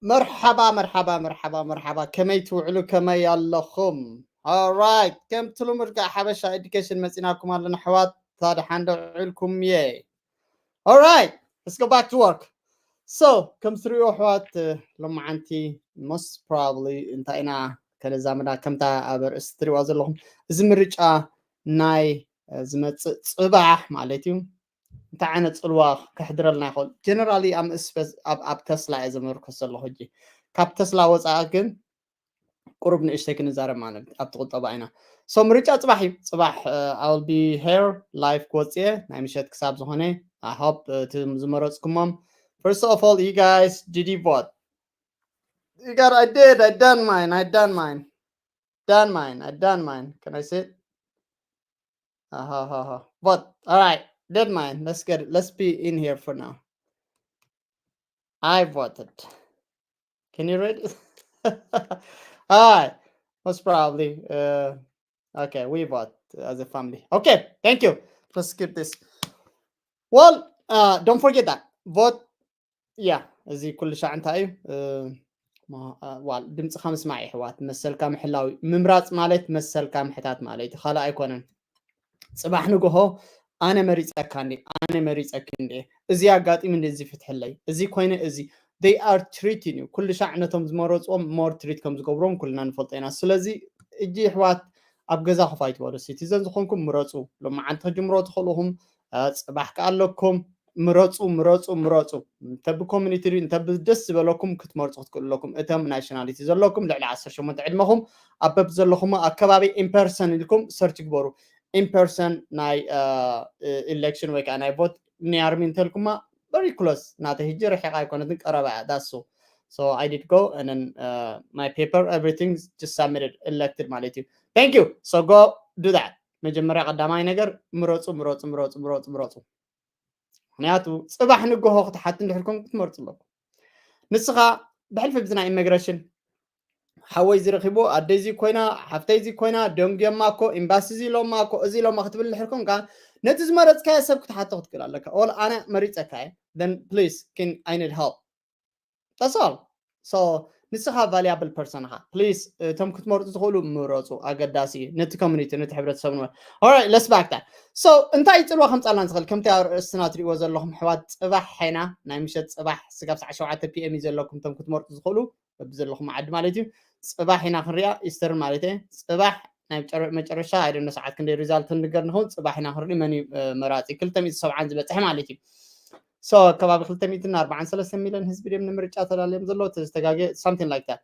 መርሓባ መርሓባ መርሓባ መርሓባ፣ ከመይ ትውዕሉ፣ ከመይ ኣለኹም? Alright፣ ከምቲ ልሙድ ከዓ ሓበሻ ኤዱኬሽን መፂናኩም ኣለና ኣሕዋት። ታዲያ ሓንደ ውዕልኩም እየ። Alright, let's go back to work. So ከም ትሪእዎ ኣሕዋት፣ ሎማዓንቲ most probably እንታይ ኢና ከነዛምዳ፣ ከምታ ኣብ ርእሲ ትሪእዋ ዘለኹም፣ እዚ ምርጫ ናይ ዝመፅእ ፅባሕ ማለት እዩ እንታይ ዓይነት ፅልዋ ከሕድረልና ይኽእል? ጀነራሊ ኣብ ስፔስ ኣብ ኣብ ተስላ እየ ዘመርኮስ ዘለኹ። ሕጂ ካብ ተስላ ወፃኢ ግን ቁሩብ ንእሽተይ ክንዛረብ ማለት ኣብቲ ቁጠባ ኢና። So ምርጫ ፅባሕ እዩ። ፅባሕ I will be here live ክወፅእ እየ ናይ ምሸት ክሳብ ዝኾነ። I hope እቲ ዝመረፅኩሞም, first of all, you guys, did you vote? You got I did I done mine I done mine done mine I done mine can I say it? Aha, ha, ha. But all right, did mine. Let's get it. Let's be in here for now. I voted. Can you read it? All right. Most probably. Uh, okay, we vote as a family. Okay, thank you. Let's skip this. Well, uh, don't forget that. Vote. Yeah, እዚ ኩሉ ሻዕ እንታይ እዩ? ዋል ድምፅኻ ምስማዕ ይሕዋት፣ መሰልካ ምሕላው እዩ። ምምራፅ ማለት መሰልካ ምሕታት ማለት እዩ፣ ካልእ ኣይኮነን። ፅባሕ ንግሆ ኣነ መሪፀካ እንዴ፣ ኣነ መሪፀክ እንዴ፣ እዚ ኣጋጢሙ እንዴ፣ እዚ ፍትሕለይ፣ እዚ ኮይነ፣ እዚ they are treating you። ኩሉ ሻዕ ነቶም ዝመረፅዎም more treat ከም ዝገብሮም ኩልና ንፈልጦ ኢና። ስለዚ እጂ ይሕዋት ኣብ ገዛ ኮፍ ኣይትበሉ። ሲቲዘን ዝኾንኩም ምረፁ። ሎማዓንቲ ክጅምሮ ትኽእሉ ኢኹም። ፅባሕ ከ ኣለኩም። ምረፁ ምረፁ ምረፁ። እንተ ብኮሚኒቲ ድዩ እንተ ብደስ ዝበለኩም ክትመርፁ ክትክእሉ ኣለኩም። እቶም ናሽናሊቲ ዘለኩም ልዕሊ ዓሰርተ ሸሞንተ ዕድመኹም ኣብ በብ ዘለኹም ኣብ ከባቢ ኢምፐርሰን ኢልኩም ሰርች ግበሩ። ኢምፐርሰን ናይ ኢሌክሽን ወይ ከዓ ናይ ቮት ኒያርሚ እንተልኩማ very close ናተ ህጂ ርሒቕ ኣይኮነትን ቀረባ እያ። ዳሱ So I did go and then uh, my paper, everything just submitted, elected ማለት እዩ። Thank you. So go do that. መጀመርያ ቀዳማይ ነገር ምረፁ ምረፁ ምረፁ ምረፁ ምረፁ። ምክንያቱ ፅባሕ ንግሆ ክትሓት እንድሕር ኮንኩም ክትመርፁ ኣለኩም። ንስኻ ብሕልፊ ብዝና ኢሚግሬሽን ሓወይ ዝረኺቦ ኣደይ እዚ ኮይና ሓፍተይ እዚ ኮይና ደንጉዮማ እኮ ኤምባሲ እዚ ኢሎማ እኮ እዚ ኢሎማ ክትብል እንድሕር ኮንካ ነቲ ዝመረፅካዮ ሰብ ክትሓቶ ክትክእል ኣለካ። ኦል ኣነ መሪፀካ እየ then please can I need help that's all። So ንስኻ ቫሊያብል ፐርሰን ኢኻ። ፕሊስ እቶም ክትመርፁ ትኽእሉ ምረፁ። ኣገዳሲ እዩ ነቲ ኮሚኒቲ ነቲ ሕብረተሰብ ንበል። Alright, let's back that. So እንታይ ፅልዋ ከምፃልና ዝኽእል? ከምቲ ኣብ ርእስትና ትሪእዎ ዘለኹም ኣሕዋት ፅባሕ ኢና ናይ ምሸት ፅባሕ ስጋብ ሰዓት ሸውዓተ ፒ ኤም እዩ ዘለኩም እቶም ክትመርፁ ዝኽእሉ በብዘለኹም ዓዲ ማለት እዩ። ፅባሕ ኢና ክንሪኣ ኢስተርን ማለት እየ። ፅባሕ ናይ መጨረሻ ኣይደነ ሰዓት ክንደይ ሪዛልት ክንንገር ንኸውን ፅባሕ ኢና ክንርኢ መን እዩ መራፂ ክልተ ሚእቲ ሰብዓን ዝበፅሐ ማለት እዩ። So ከባቢ ክልተ ሚእትን ኣርባዓን ሰለስተ ሚልዮን ህዝቢ ድም ንምርጫ ተዳልዮም ዘሎ ተዝተጋገ something like that።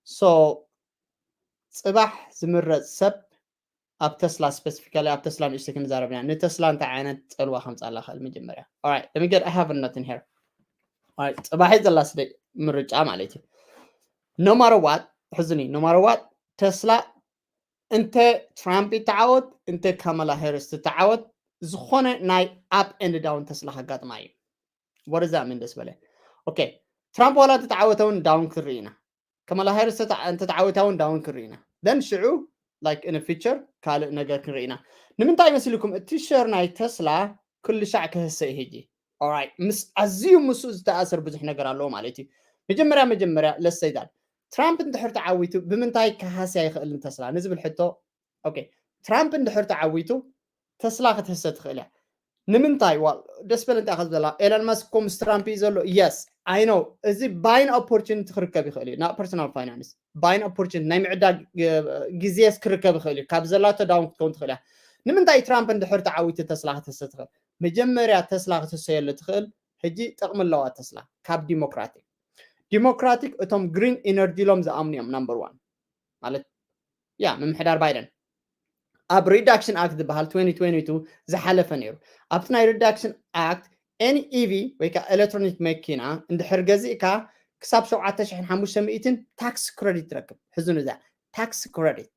So ፅባሕ ዝምረፅ ሰብ ኣብ ተስላ ስፔሲፊካሊ ኣብ ተስላ ንእሽተ ክንዛረብ ኢና። ንተስላ እንታይ ዓይነት ፀልዋ ከምፃላ ክእል መጀመርያ። Alright, let me get I have nothing here. Alright, ፅባሕ ዘላ ስደ ምርጫ ማለት እዩ። No matter what ሕዝኒ no matter what ተስላ እንተ ትራምፕ ይተዓወት እንተ ካማላ ሃሪስ ትተዓወት ዝኾነ ናይ up and down ተስላ ከጋጥማ እዩ። What does that mean? ደስ በለ። Okay, ትራምፕ ዋላ እንተተዓወተ እውን ዳውን ክንርኢ ኢና። ካማላ ሃሪስ እንተተዓወታ እውን ዳውን ክንርኢ ኢና። Then ሽዑ like in a future ካልእ ነገር ክንርኢ ኢና። ንምንታይ መሲልኩም እቲ ሸር ናይ ተስላ ኩሉ ሻዕ ክህሰ እዩ ሕጂ? Alright, ምስ ኣዝዩ ምስኡ ዝተኣሰር ብዙሕ ነገር ኣለዎ ማለት እዩ። መጀመርያ መጀመርያ let's say that ትራምፕ እንድሕር ተዓዊቱ ብምንታይ ክሃስያ ይኽእል ንተስላ ንዝብል ሕቶ። Okay, ትራምፕ እንድሕር ተዓዊቱ ተስላ ክትህሰ ትኽእል እያ። ንምንታይ ዋል ደስ በለ እንታይ ከ ዝበላ ኤለን መስክ ኮ ምስ ትራምፕ እዩ ዘሎ። Yes, I know እዚ buying opportunity ክርከብ ይኽእል እዩ ናብ personal finance buying opportunity ናይ ምዕዳግ ግዜስ ክርከብ ይኽእል እዩ። ካብ ዘላቶ ዳውን ክትከውን ትኽእል እያ። ንምንታይ ትራምፕ እንድሕር ተዓዊቱ ተስላ ክትህሰ ትኽእል? መጀመርያ ተስላ ክትህሰየሉ ትኽእል ሕጂ ጥቕሚ ኣለዋ ተስላ ካብ ዲሞክራቲክ። ዲሞክራቲክ እቶም ግሪን ኢነርጂ ኢሎም ዝኣምኑ እዮም ናምበር ዋን ማለት ያ ምምሕዳር ባይደን ኣብ ሪዳክሽን ኣክት ዝበሃል twenty twenty two ዝሓለፈ ነይሩ። ኣብቲ ናይ ሪዳክሽን ኣክት any EV ወይ ከዓ ኤሌክትሮኒክ መኪና እንድሕር ገዚእካ ክሳብ ሸውዓተ ሽሕን ሓሙሽተ ሚእትን ታክስ ክረዲት ትረክብ። ሕዝኑ እዛ ታክስ ክረዲት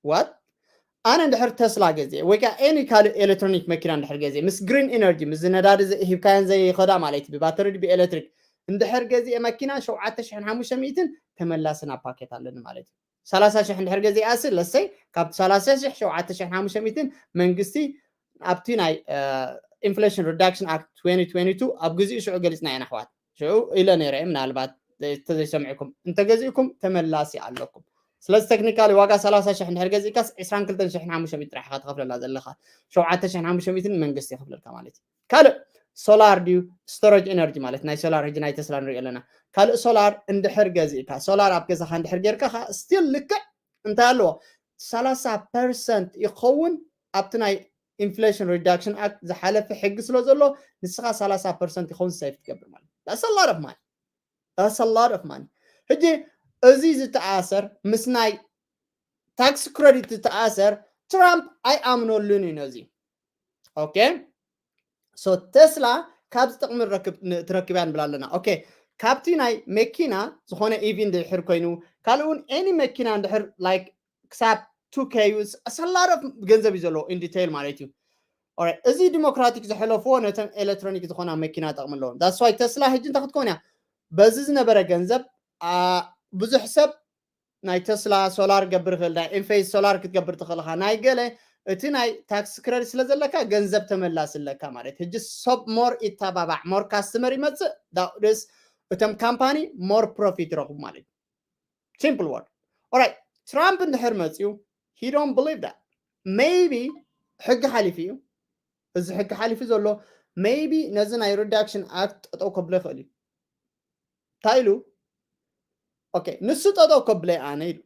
what ኣነ እንድሕር ተስላ ገዚአ ወይ ከዓ any ካልእ ኤሌክትሮኒክ መኪና እንድሕር ገዚአ ምስ ግሪን ኢነርጂ ምስ ነዳዲ ሂብካየን ዘይኸዳ ማለት እዩ ብባተሪ ብኤሌክትሪክ እንድሕር ገዚአ መኪና ሸውዓተ ሽሕን ሓሙሽተ ሚእትን ተመላሲ ናብ ፓኬት ኣለኒ ማለት እዩ። ሰላሳ ሽሕ እንድሕር ገዚኣሲ ለሰይ ካብ ሰላሳ ሽሕ ሸውዓተ ሽሕን ሓሙሽተ ሚእትን መንግስቲ ኣብቲ ናይ ኢንፍሌሽን ሪዳክሽን ኣክት twenty twenty two ኣብ ግዚኡ ሽዑ ገሊፅና ኢና ኣሕዋት ሽዑ ኢለ ነይረ ምናልባት እንተዘይሰሚዕኩም፣ እንተገዚእኩም ተመላሲ ኣለኩም። ስለዚ technically ዋጋ ሰላሳ ሽሕ እንድሕር ገዚእካስ ዕስራን ክልተን ሽሕን ሓሙሽተ ሚእትን ጥራሕ ኢኻ ትኸፍለላ ዘለኻ። ሸውዓተ ሽሕን ሓሙሽተ ሚእትን መንግስቲ ይኸፍለልካ ማለት እዩ። ካልእ ሶላር ድዩ፣ storage energy ማለት ናይ ሶላር፣ ሕጂ ናይ ተስላ ንሪኦ ኣለና። ካልእ ሶላር እንድሕር ገዚእካ፣ ሶላር ኣብ ገዛኻ እንድሕር ጌርካ ከዓ still ልክዕ እንታይ ኣለዎ፣ ሰላሳ ፐርሰንት ይኸውን ኣብቲ ናይ Inflation Reduction Act ዝሓለፈ ሕጊ ስለ ዘሎ፣ ንስኻ ሰላሳ ፐርሰንት ይኸውን save ትገብር ማለት እዩ። That's a lot of money. That's a lot of money. ሕጂ እዚ ዝተኣሰር ምስ ናይ tax credit ዝተኣሰር ትራምፕ ኣይኣምነሉን እዩ ነዚ። Okay? So ተስላ ካብዚ ጥቕሚ ንረክብ- ን- ትረክብ እያ ንብል ኣለና። Okay? ካብቲ ናይ መኪና ዝኾነ EV እንድሕር ኮይኑ፣ ካልእ እውን any መኪና እንድሕር like ክሳብ two K is a lot of ገንዘብ እዩ ዘለዎ in detail ማለት እዩ። Alright፣ እዚ ዲሞክራቲክ ዝሐለፍዎ ነተን ኤሌክትሮኒክ ዝኾና መኪና ጠቕሚ ኣለዎም። That's why ተስላ ሕጂ እንታይ ክትከውን እያ፣ በዚ ዝነበረ ገንዘብ ኣ፣ ብዙሕ ሰብ ናይ ተስላ ሶላር ገብር ይኽእል፣ ናይ Enphase ሶላር ክትገብር ትኽእል ኢኻ፣ ናይ ገለ እቲ ናይ tax credit ስለ ዘለካ ገንዘብ ተመላሲ ኣለካ ማለት። ሕጂ ሰብ more ይተባባዕ፣ more customer ይመጽእ፣ that is እቶም ካምፓኒ more profit ይረኽቡ ማለት እዩ። Simple word. Alright፣ ትራምፕ እንድሕር መፅዩ he don't believe that. Maybe ሕጊ ሓሊፉ እዩ፣ እዚ ሕጊ ሓሊፉ ዘሎ maybe ነዚ ናይ Reduction Act ጠጠው ከብሎ ይኽእል እዩ። እንታይ ኢሉ? Okay፣ ንሱ ጠጠው ከብሎ ኣነ ኢሉ።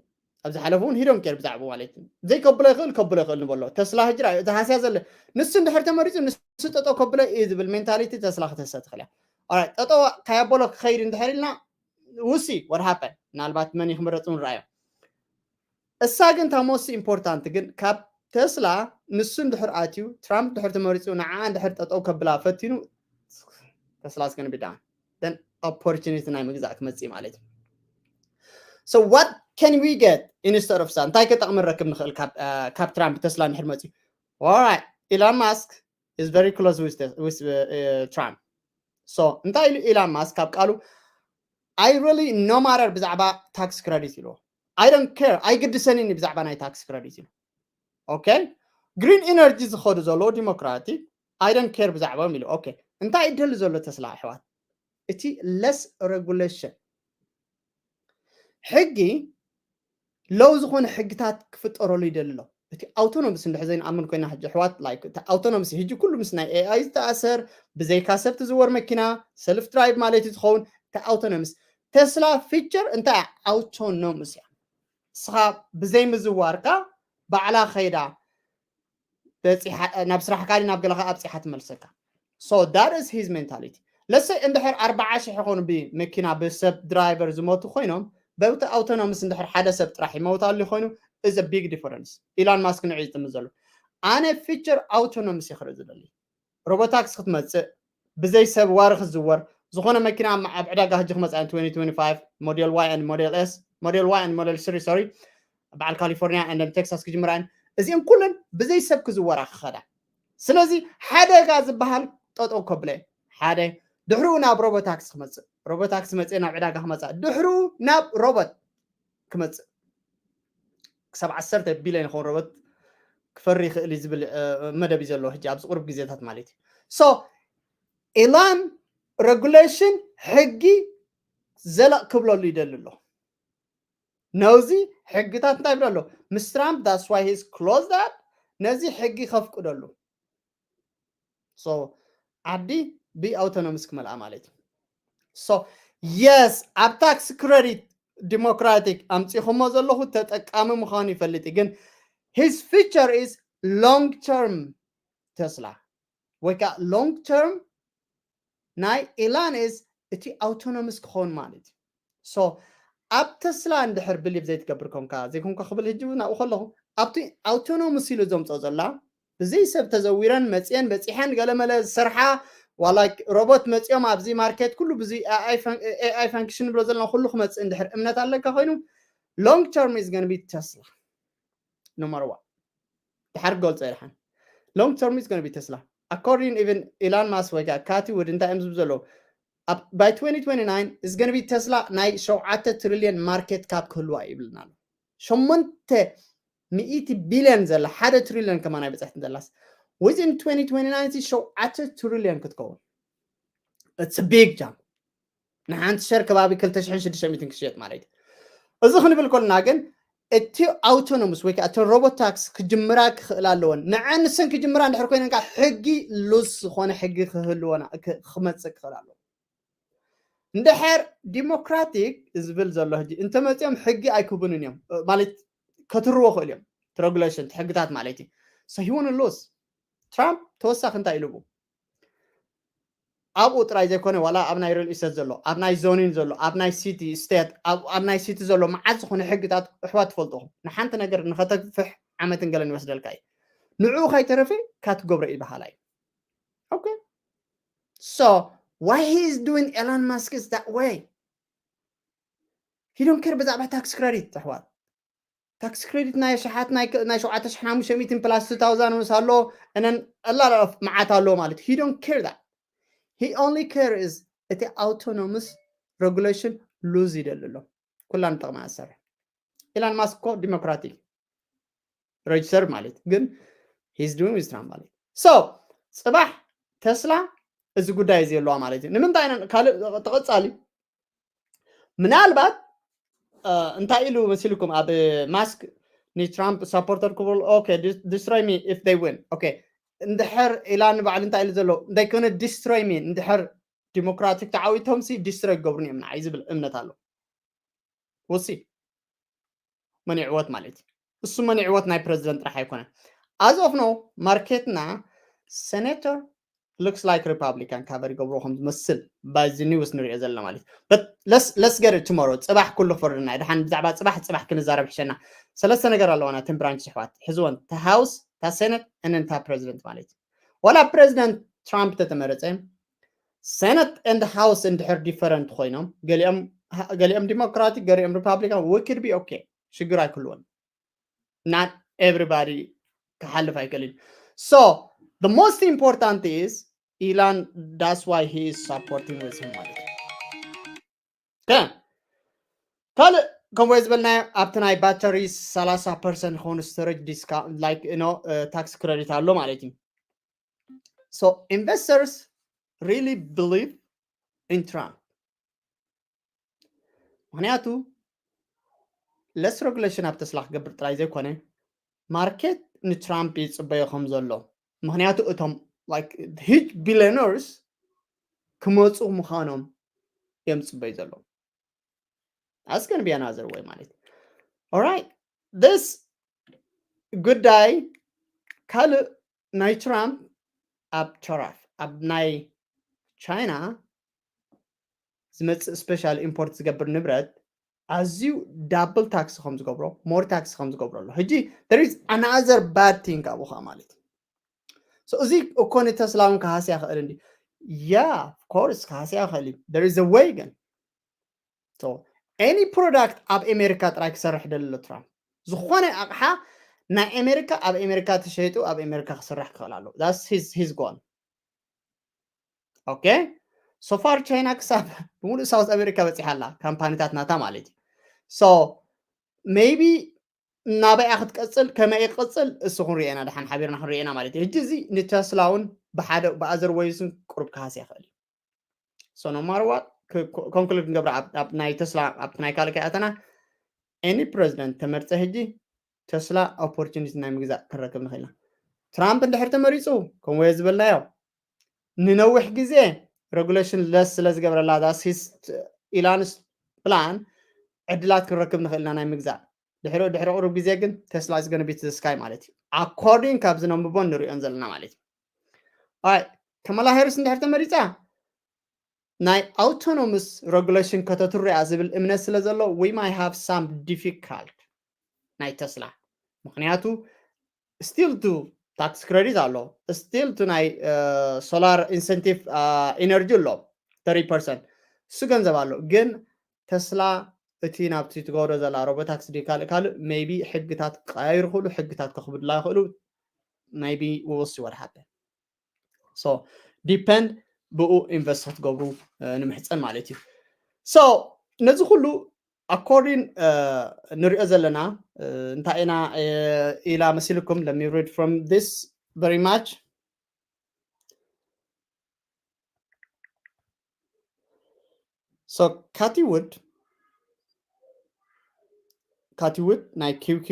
ኣብ ዝሓለፉ እውን he don't care ብዛዕባ ማለት እዩ። ዘይከብሎ ይኽእል፣ ከብሎ ይኽእል ንበሎ። ተስላ ሕጂ ርኣዩ፣ እቲ ሃስያ ዘሎ ንሱ እንድሕር ተመሪፁ ንሱ ጠጠው ከብሎ እዩ ዝብል ሜንታሊቲ ተስላ ክትህሰ ትኽእል እያ። Alright፣ ጠጠው ካያበሎ ክኸይድ እንድሕር ኢልና we'll see what happen። ምናልባት መን ይክምረፅ ንርኣዮ። እሳ ግን እታ most important ግን ካብ ተስላ ንሱ እንድሕር ኣትዩ፣ ትራምፕ እንድሕር ተመሪፁ፣ ንዓ እንድሕር ጠጠው ከብላ ፈቲኑ፣ ተስላ is gonna be down. Then opportunity ናይ ምግዛእ ክመፅእ ማለት እዩ። So what can we get instead of that? እንታይ ከጠቕሚ ንረክብ ንኽእል ካብ እ፣ ካብ ትራምፕ ተስላ እንድሕር መፅዩ? Alright, Elon Musk is very close with the, with uh, Trump. So እንታይ ኢሉ ኢላን ማስክ ካብ ቃሉ? I really no matter ብዛዕባ tax credit ኢልዎ። I don't care፣ ኣይግድሰንን ብዛዕባ ናይ tax credit ኢሉ። Okay? Green energy ዝኸዱ ዘለዉ ዲሞክራቲክ I don't care ብዛዕባኦም ኢሉ። Okay፣ እንታይ ይደሊ ዘሎ ተስላ ኣሕዋት? እቲ less regulation፣ ሕጊ ለው ዝኾነ ሕግታት ክፍጠረሉ ይደሊ ኣሎ። እቲ autonomous እንድሕር ዘይንኣምን ኮይና ሕጂ ኣሕዋት፣ like እቲ autonomous ሕጂ ኩሉ ምስ ናይ A I ዝተኣሰር፣ ብዘይካ ሰብ ትዝወር መኪና፣ self drive ማለት እዩ ዝኸውን። እቲ autonomous፣ ተስላ feature እንታይ እያ? Autonomous እያ። ንስኻ ብዘይ ምዝዋርካ ባዕላ ከይዳ በፂሓ፣ ናብ ስራሕካ ድዩ ናብ ገለኻ ኣብፂሓ ትመልሰካ። So that is his mentality. Let's say እንድሕር ኣርባዓ ሽሕ ይኾኑ ብመኪና ብሰብ ድራይቨር ዝሞቱ ኮይኖም፣ በብቲ autonomous እንድሕር ሓደ ሰብ ጥራሕ ይመውት ኣሎ ኮይኑ፣ is a big difference። ኢላን ማስክ ንዑ ይጥምት ዘሎ። ኣነ feature autonomous ይኽርኢ ዝደሊ። ሮቦታክስ ክትመፅእ፣ ብዘይ ሰብ ዋሪ ክትዝወር፣ ዝኾነ መኪና ኣብ ኣብ ዕዳጋ ሕጂ ክመፅእ twenty twenty-five፣ model Y and model S፣ model Y and model three፣ sorry፣ በዓል ካሊፎርኒያ and then ቴክሳስ ክጅምራ እየን። እዚአን ኩለን ብዘይ ሰብ ክዝወራ ክኸዳ። ስለዚ ሓደጋ ዝበሃል ጠጠው ከብለ ሓደ፣ ድሕሪኡ ናብ ሮቦታክስ ክመፅእ፣ ሮቦታክስ መፅእ ናብ ዕዳጋ ክመፅእ፣ ድሕሪኡ ናብ ሮቦት ክመፅእ፣ ክሳብ ዓሰርተ ቢልዮን ይኸውን ሮቦት ክፈሪ ይኽእል እዩ ዝብል እ፣ መደብ እዩ ዘለዎ ሕጂ ኣብዚ ቁሩብ ግዜታት ማለት እዩ። So ኢላን ሬጉሌሽን፣ ሕጊ ዘለቕ ክብለሉ ይደሊ ኣሎ። ነዚ ሕግታት እንታይ ይብል ኣሎ? ምስ ትራምፕ that's why he's close that፣ ነዚ ሕጊ ከፍቅደሉ። So ዓዲ ብኣውቶኖምስ ክመልኣ ማለት እዩ። So yes፣ ኣብ ታክስ ክረዲት ዲሞክራቲክ ኣምፂኹሞ ዘለኹ ተጠቃሚ ምዃኑ ይፈልጥ እዩ፣ ግን his future is long term ተስላ ወይ ከዓ long term ናይ ኢላን is እቲ ኣውቶኖምስ ክኸውን ማለት እዩ። So ኣብ ተስላ እንድሕር ብሊቭ ዘይትገብር ኮንካ ዘይኮንካ ክብል ሕጂ እውን ኣብኡ ከለኹ ኣብቲ ኣውቶኖምስ ኢሉ ዘምፅኦ ዘላ ብዘይ ሰብ ተዘዊረን መፅየን በፂሐን ገለመለ ዝሰርሓ ዋላ ሮቦት መፅኦም ኣብዚ ማርኬት ኩሉ ብዚ ኤኣይ ፋንክሽን ንብሎ ዘለና ኩሉ ክመፅእ እንድሕር እምነት ኣለካ ኮይኑ long term is gonna be Tesla no matter what። ድሓር ገልፆ የድሓን long term is gonna be Tesla according even ኢላን ማስክ ወይ ከዓ ካቲ ውድ እንታይ እዮም ዝብሉ ዘለዉ? By twenty twenty-nine is gonna be Tesla ናይ ሸውዓተ ትሪልዮን ማርኬት ካፕ ክህልዋ ይብልና ኣሎ። ሸሞንተ ሚእቲ ቢልዮን ዘላ ሓደ ትሪልዮን ከማን ኣይበፅሐትን ዘላስ within twenty twenty-nine ሸውዓተ ትሪልዮን ክትከውን it's a big jump። ንሓንቲ ሸር ከባቢ ክልተ ሽሕን ሽዱሽተ ሚእትን ክሽየጥ ማለት እዩ። እዚ ክንብል ከለና ግን እቲ ኣውቶኖምስ ወይ ከዓ እቲ ሮቦት ታክስ ክጅምራ ክኽእላ ኣለወን። ንዐን ንሰን ክጅምራ እንድሕር ኮይነን ከዓ ሕጊ ሉዝ ዝኾነ ሕጊ ክህልወና ክመፅእ ክኽእል ኣለዎ። እንድሕር ዲሞክራቲክ ዝብል ዘሎ ሕጂ እንተመፅኦም ሕጊ ኣይክህቡንን እዮም ማለት ከትርዎ ክእል እዮም። ትረጉሌሽን ሕግታት ማለት እዩ። ሰሂውን ሉዝ ትራምፕ ተወሳኺ እንታይ ኢሉ ኣብኡ ጥራይ ዘይኮነ ዋላ ኣብ ናይ ሪል ኢስተት ዘሎ ኣብ ናይ ዞኒን ዘሎ ኣብ ናይ ሲቲ ስቴት ኣብ ናይ ሲቲ ዘሎ መዓት ዝኾነ ሕግታት ኣሕዋት ትፈልጥኹም ንሓንቲ ነገር ንኸተግፍሕ ዓመትን ገለን ይወስደልካ እዩ። ንዕኡ ከይተረፈ ካትገብረ እዩ በሃላ እዩ። Okay, so why he is doing Elon Musk is that way? He don't care ብዛዕባ ታክስ ክረዲት ኣሕዋት። ታክስ ክረዲት ናይ ሸሓት ናይ ሸውዓተ ሽሕን ሓሙሽተ ሚእትን ፕላስ ቱ ታውዛንድ ምስ ኣሎ እነን ኣላላፍ መዓት ኣሎ ማለት he don't care that. He only care is እቲ ኣውቶኖምስ ሬጉሌሽን ሉዝ ይደሊ ኣሎ። ኩላ ንጥቕማ ዝሰርሕ ኢላን ማስክ እኮ ዲሞክራቲክ ሬጅስተር ማለት ግን he's doing with ትራምፕ ማለት so ጽባሕ ተስላ እዚ ጉዳይ እዚ የለዋ ማለት እዩ። ንምንታይ ኢና ካልእ ተቐጻሊ ምናልባት እንታይ ኢሉ መሲልኩም ኣብ ማስክ ንትራምፕ ሳፖርተር ክብል okay, destroy me if they win okay እንድሕር ኢላን ባዕሉ እንታይ ኢሉ ዘሎ they gonna destroy me እንድሕር ዲሞክራቲክ ተዓዊቶም ሲ ዲስትሮይ ክገብሩን እዮም ንዓይ ዝብል እምነት ኣሎ። ውሲ መን ይዕወት ማለት እዩ። እሱ መን ይዕወት ናይ ፕረዚደንት ጥራሕ ኣይኮነን። As of now ማርኬትና ሴኔተር looks like ሪፓብሊካን ካቨር ይገብርዎ ከም ዝመስል ባዚ ኒውስ ንሪኦ ዘለና ማለት እዩ። But let's get it tomorrow። ፅባሕ ኩሉ ክፈርደና እዩ። ድሓን ብዛዕባ ፅባሕ ፅባሕ ክንዛረብ ይሕሸና። ሰለስተ ነገር ኣለዋና ቴን ብራንች ኣሕዋት ሕዝወን፣ እታ ሃውስ፣ እታ ሴኔት፣ and እታ ፕረዚደንት ማለት እዩ። ዋላ ፕረዚደንት ትራምፕ ተተመረፀ ሴኔት and ሃውስ እንድሕር ዲፈረንት ኮይኖም ገሊኦም ዲሞክራቲክ ገሊኦም ሪፓብሊካን we could be okay ሽግር ኣይክልዎን። Not everybody ክሓልፍ ኣይክእልን። So the most important is ኢላን that's why he is supporting with him ማለት እዩ። ካልእ ከምኡ ዝበልናዮ ኣብቲ ናይ ባተሪ ሰላሳ ፐርሰንት ክኾኑ ስቶሬጅ ዲስካውንት like you know tax credit ኣሎ ማለት እዩ። So investors really believe in Trump። ምክንያቱ less regulation ኣብ ተስላ ክገብር ጥራይ ዘይኮነ ማርኬት ንትራምፕ ይፅበዮ ከም ዘሎ። ምክንያቱ እቶም like huge billionaires ክመፁ ምዃኖም እዮም ዝፅበዩ ዘለዉ። That's gonna be another way ማለት እዩ። Alright, this ጉዳይ ካልእ ናይ ትራምፕ ኣብ ተራፍ ኣብ ናይ ቻይና ዝመፅእ ስፔሻል ኢምፖርት ዝገብር ንብረት ኣዝዩ ዳብል ታክስ ከም ዝገብሮ more tax ከም ዝገብሮ ኣሎ። ሕጂ there is another bad thing ኣብኡ ከዓ ማለት እዩ። So እዚ እኮ ንተስላ እውን ክሃስያ ክእል እንዲ yeah of course ክሃስያ ክእል እዩ። There is a way ግን So any product ኣብ ኣሜሪካ ጥራይ ክሰርሕ ደሊ ኣሎ ትራምፕ። ዝኾነ ኣቕሓ ናይ ኣሜሪካ ኣብ ኣሜሪካ ተሸይጡ ኣብ ኣሜሪካ ክስራሕ ክኽእል ኣሎ። That's his his goal። Okay, so far ቻይና ክሳብ ብምሉእ ሳውዝ ኣሜሪካ በፂሓ ኣላ ካምፓኒታት ናታ ማለት እዩ። So maybe ናበይኣ ክትቀፅል ከመይ ይቅፅል እሱ ክንሪኦ ኢና ደሓን ሓቢርና ክንሪኦ ኢና ማለት እዩ። ሕጂ እዚ ንተስላ እውን ብሓደ ብኣዘር ወይስን ቁሩብ ክሃስ ይኽእል እዩ። So no matter what ኮንክሉድ ክንገብራ ኣብ ናይ ተስላ ኣብቲ ናይ ካልእ ከይኣተና any ፕረዚደንት ተመርፀ ሕጂ ተስላ ኦፖርቹኒቲ ናይ ምግዛእ ክንረክብ ንኽእል ኢና። ትራምፕ እንድሕር ተመሪፁ ከምኡ ዝበልናዮ ንነዊሕ ግዜ ሬጉሌሽን ለስ ስለ ዝገብረላ ዳስስ ኢላንስ ፕላን ዕድላት ክንረክብ ንኽእል ኢና ናይ ምግዛእ። ድሕሪ ድሕሪ ቁሩብ ግዜ ግን ተስላ is gonna be to the sky ማለት እዩ። ኣኮርዲንግ ካብ ዝነንብቦን ንሪኦን ዘለና ማለት እዩ። ኣይ ከመላ ሃሪስ እንድሕር ተመሪፃ ናይ ኣውቶኖምስ ሬጉሌሽን ከተትርያ ዝብል እምነት ስለ ዘሎ we might have some difficult ናይ ተስላ ምክንያቱ still to tax credit ኣሎ still to ናይ ሶላር ኢንሰንቲቭ ኢነርጂ ኣሎ thirty percent እሱ ገንዘብ ኣሎ ግን ተስላ እቲ ናብቲ ትገብሮ ዘላ ሮቦታክስ ድዩ ካልእ ካልእ maybe ሕግታት ክቀያይሩ ክእሉ ሕግታት ከኽብድላ ይኽእሉ maybe we'll see what happen so depend ብኡ ኢንቨስት ክትገብሩ ንምሕፀን ማለት እዩ። So ነዚ ኩሉ ኣኮርዲን ንሪኦ ዘለና እንታይ ኢና ኢላ መሲልኩም let me read from this very much So Cathie Wood, Cathie Wood ናይ Q Q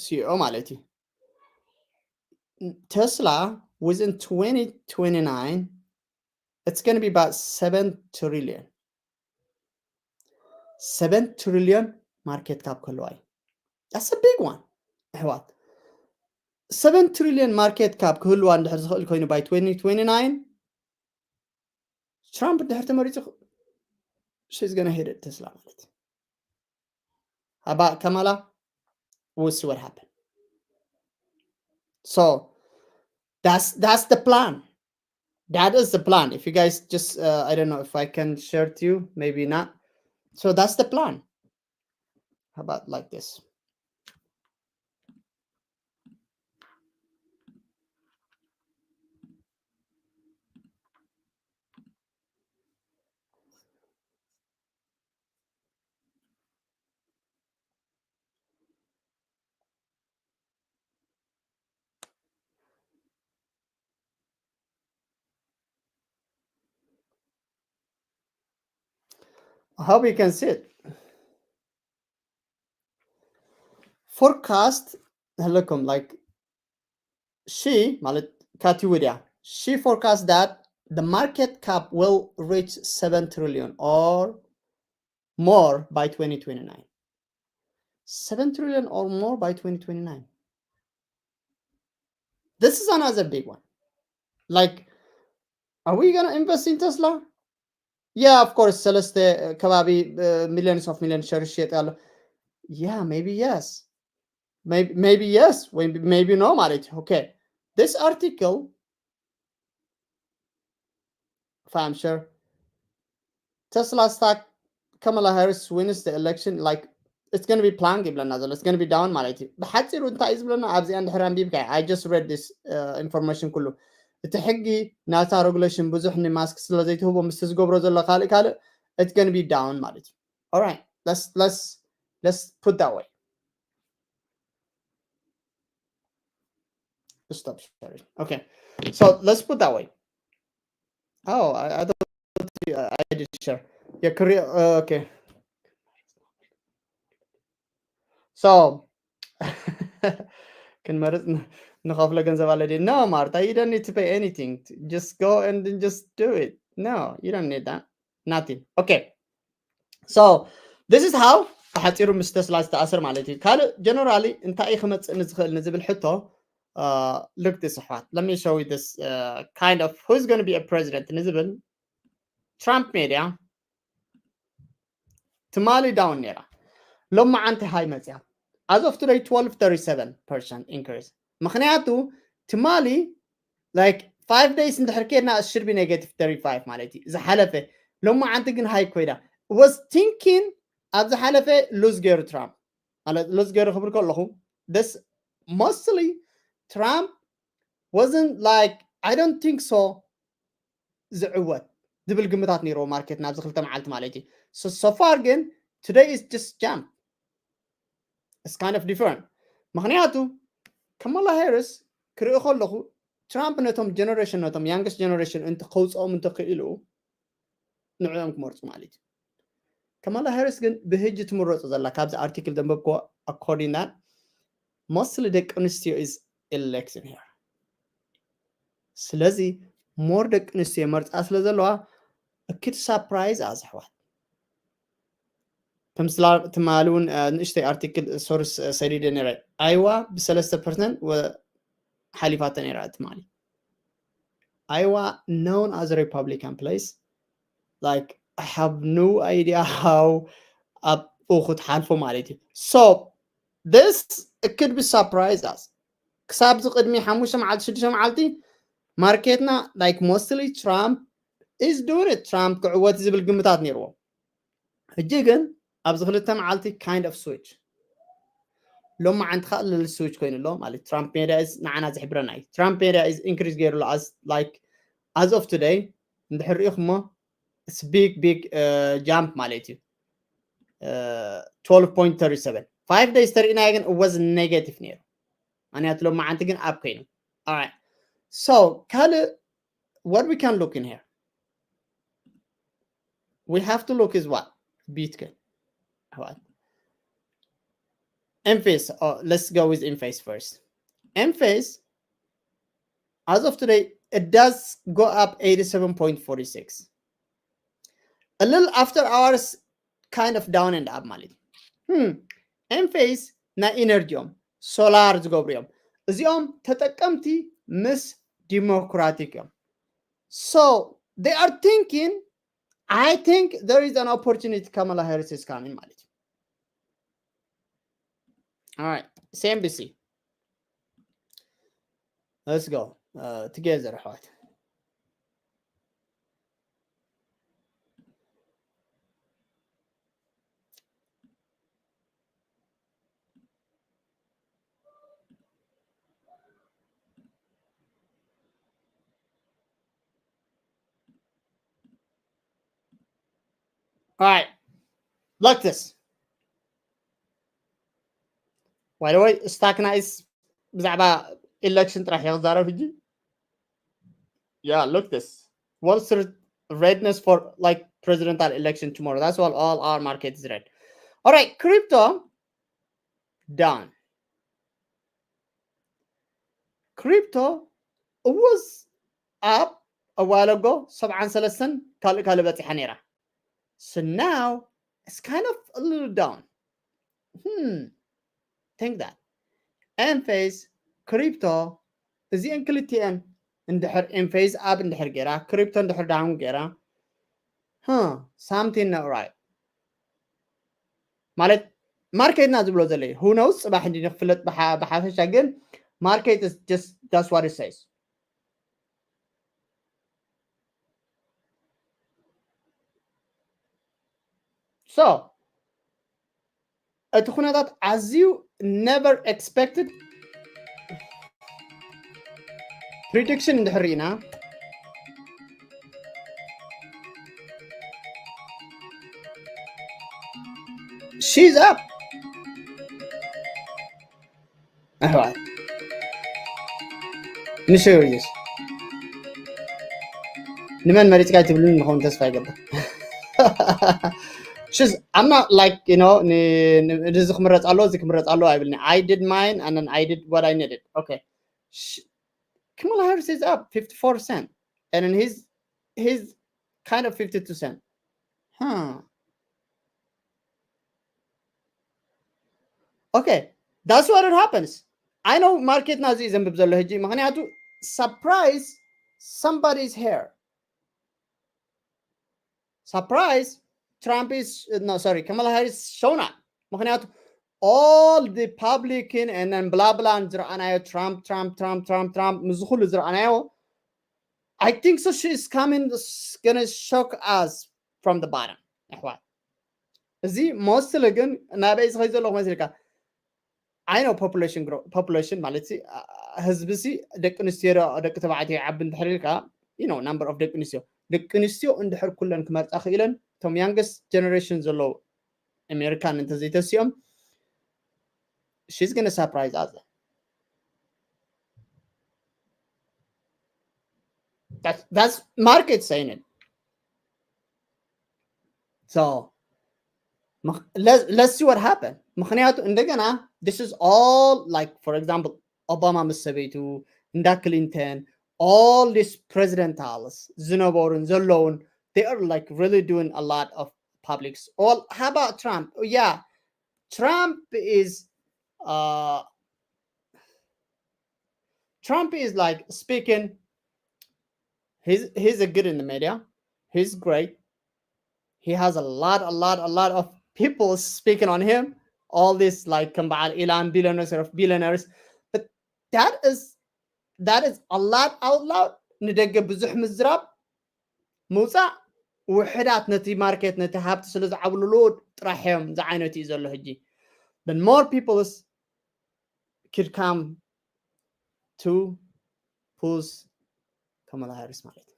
C E O ማለት እዩ። Tesla within twenty twenty-nine, it's going to be about seven trillion. Seven trillion market cap ክህልዋ እዩ። That's a big one. ኣሕዋት፣ seven trillion market cap ክህልዋ እንድሕር ዝኽእል ኮይኑ by twenty twenty-nine፣ ትራምፕ እንድሕር ተመሪጹ፣ she's gonna hit it, Tesla ማለት እዩ። How about Kamala? We'll see what happens. So that's that's the plan. That is the plan. If you guys just, uh, I don't know if I can share to you, maybe not. So that's the plan. How about like this? I hope you can see it. Forecast, look, like, she ማለት Cathie Wood እያ, she forecast that the market cap will reach seven trillion or more by twenty twenty-nine. Seven trillion or more by twenty twenty-nine. This is another big one. Like, are we gonna invest in Tesla? Yeah, of course. ሰለስተ ከባቢ፣ uh, millions of millions shares ይሸጥ ኣሎ። Yeah, maybe yes. Maybe, maybe yes, ወይ maybe no ማለት እዩ። Okay. This article, if I'm sure, Tesla stock, Kamala Harris wins the election, like, it's going to be plunged ይብለና ዘሎ፣ it's going to be down ማለት እዩ። ብሓፂሩ እንታይ እዩ ዝብለና? ኣብዚኣ እንድሕር ኣንቢብካ፣ I just read this, uh, information ኩሉ። እቲ ሕጊ ናታ regulation ብዙሕ ንማስክ ስለ ዘይትህቦ ምስቲ ዝገብሮ ዘሎ ካልእ ካልእ፣ it's going to be down ማለት እዩ። All right, let's let's let's put that way. Stop sharing. Okay, so let's put that way. Oh, I, I thought you, I did share. Yeah, Korea. Uh, okay. So ክንመርጽ ን- ንኸፍሎ ገንዘብ ኣለ ድዩ? No, Martha, you don't need to pay anything. Just go and then just do it. No, you don't need that. Nothing. Okay. So this is how ብሓፂሩ ምስ ተስላ ዝተኣሰር ማለት እዩ። ካልእ generally እንታይ እዩ ክመፅእ ንዝኽእል ንዝብል ሕቶ፣ uh, look this ኣሕዋት, let me show you this, uh, kind of who's going to be a president ንዝብል ትራምፕ ሜድያ ትማሊ down ነይራ፣ ሎማዓንቲ high መፅያ። As of today, twelve thirty-seven percent increase። ምኽንያቱ ትማሊ like five days እንድሕር ከድና it should be negative thirty-five ማለት እዩ ዝሓለፈ። ሎማዓንቲ ግን high ኮይዳ። Was thinking ኣብ ዝሓለፈ lose ገይሩ ትራምፕ፣ ማለት lose ገይሩ ክብል ከለኹ this mostly ትራምፕ wasn't like, I don't think so ዝዕወት ዝብል ግምታት ነይርዎ ማርኬት ናብዚ ክልተ መዓልቲ ማለት እዩ። So, so far ግን today is just jump. It's kind of different። ምኽንያቱ ካማላ ሃሪስ ክርኢ ከለኹ ትራምፕ ነቶም generation፣ ነቶም youngest generation እንተ ከውፅኦም እንተኽኢሉ ንዕኦም ክመርፁ ማለት እዩ። ካማላ ሃሪስ ግን ብህጂ ትምረፁ ዘላ ካብዚ ኣርቲክል ዘንበብክዎ according that mostly ደቂ ኣንስትዮ is electing here። ስለዚ more ደቂ ኣንስትዮ መርፃ ስለ ዘለዋ it could surprise us ኣሕዋት። ከም ስላ ትማሊ እውን ንእሽተይ ኣርቲክል ሶርስ ሰዲደ ነረ። ኣይዋ ብሰለስተ ፐርሰንት ሓሊፋተ ነራ ትማሊ። Iowa known as a Republican place, like, I have no idea how ኣብኡ ክትሓልፎ ማለት እዩ። So this, it could be surprise us። ክሳብ እዚ ቅድሚ ሓሙሽተ መዓልቲ ሽዱሽተ መዓልቲ ማርኬትና like mostly Trump is doing it፣ ትራምፕ ክዕወት ዝብል ግምታት ነይርዎ። ሕጂ ግን ኣብዚ ክልተ መዓልቲ kind of switch፣ ሎማዓንቲ ከዓ ልል switch ኮይኑ ኣሎ ማለት ትራምፕ ሜድያ is ንዓና ዝሕብረና እዩ። ትራምፕ ሜድያ is increase ገይሩ ኣሎ as like as of today እንድሕር ሪኢኹሞ it's big big jump ማለት እዩ። Twelve point thirty seven five days ተሪእናዮ ግን it was negative ነይሩ። ምክንያቱ ሎማዓንቲ ግን up ኮይኑ። Alright, so ካልእ what we can look in here we have to look is what? Bitcoin. What? Enphase. Oh, let's go with Enphase first. Enphase, as of today, it does go up eighty-seven point forty-six. A little after hours, kind of down and up ማለት እዩ። Hmm. Enphase ናይ ኢነርጂ እዮም፣ ሶላር ዝገብሩ እዮም። እዚኦም ተጠቀምቲ ምስ ዲሞክራቲክ እዮም። So they are thinking, I think there is an opportunity, Kamala Harris is coming ማለት እዩ። All right, C N B C. Let's go. Uh, together, what? All right. Look this. By the way, Stock Nice ብዛዕባ election ጥራሕ እየ ክዛረብ ሕጂ። Yeah, look this. Wall Street readiness for, like, presidential election tomorrow. That's why all our market is red. All right, crypto down. Crypto was up a while ago. ሰብዓን ሰለስተን ካልእ ካልእ በፂሓ ነይራ። So now it's kind of a little down. Hmm. Think that. Enphase, crypto, እዚአን ክልቲአን እንድሕር Enphase up እንድሕር ገይራ፣ crypto እንድሕር down ገይራ፣ huh, something not right ማለት ማርኬትና ዝብሎ ዘለዩ። Who knows? ፅባሕ እንዲ ንክፍለጥ ብሓ-፣ ብሓፈሻ ግን market is just, that's what it says. So እቲ ኩነታት ኣዝዩ never expected prediction እንድሕር ርኢና፣ she's up። ኣሕዋት፣ ንሸው እዩስ ንመን መሪፅካ ትብሉን ንኸውን ተስፋ ይገብር። She's, I'm not like, you know, ን-፣ ን-፣ እዚ ክምረፅ ኣሎ፣ እዚ ክምረፅ ኣሎ ኣይብልኒ። I did mine and then I did what I needed. Okay. Sh-፣ Kamala Harris is up fifty-four cent. And then he's, he's kind of fifty-two cent. Huh. Okay, that's what it happens. I know ማርኬትና እዚ እዩ ዘንብብ ዘሎ ሕጂ፣ ምክንያቱ surprise, somebody's here. Surprise, Trump is, no, sorry, Kamala Harris shown up. ምክንያቱ all the publican and then blah blah ዝረኣናዮ ትራምፕ ትራምፕ ትራምፕ ትራምፕ ትራምፕ ምስ ኩሉ ዝረኣናዮ I think so she's coming, gonna shock us from the bottom. ኣሕዋት፣ እዚ mostly ግን ናበይ ዝኸይ ዘለኹ መሲልካ? I know population grow, population ማለት ሲ፣ አ-፣ ህዝቢ ሲ ደቂ ኣንስትዮ ዶ ደቂ ተባዕትዮ ይዓቢ እንድሕር ኢልካ፣ you know, number of ደቂ ኣንስትዮ፣ ደቂ ኣንስትዮ እንድሕር ኩለን ክመርፃ ክኢለን፣ እቶም youngest generation ዘለዉ ኣሜሪካን እንተዘይተሲኦም፣ she's gonna surprise us. That's, that's market saying it. So ምኽ-፣ let-, let's see what happened. ምክንያቱ እንደገና this is all like, for example, ኦባማ ምስ ሰበይቱ፣ እንዳ ክሊንተን፣ all these presidentals ዝነበሩን ዘለውን, they are like really doing a lot of publics. All, how about Trump? Yeah, Trump is, uh, Trump is like speaking. He's, he's a good in the media. He's great. He has a lot, a lot, a lot of people speaking on him. All this, like, ከም በዓል ኢላን፣ billionaires of billionaires. But that is, that is a lot out loud. ንደገ ብዙሕ ምዝራብ፣ ምውፃእ፣ ውሕዳት ነቲ ማርኬት፣ ነቲ ሃብቲ ስለ ዝዓብልሉ ጥራሕ እዮም ዝዓይነቱ እዩ ዘሎ ሕጂ። Then more people could come to push Kamala Harris ማለት እዩ።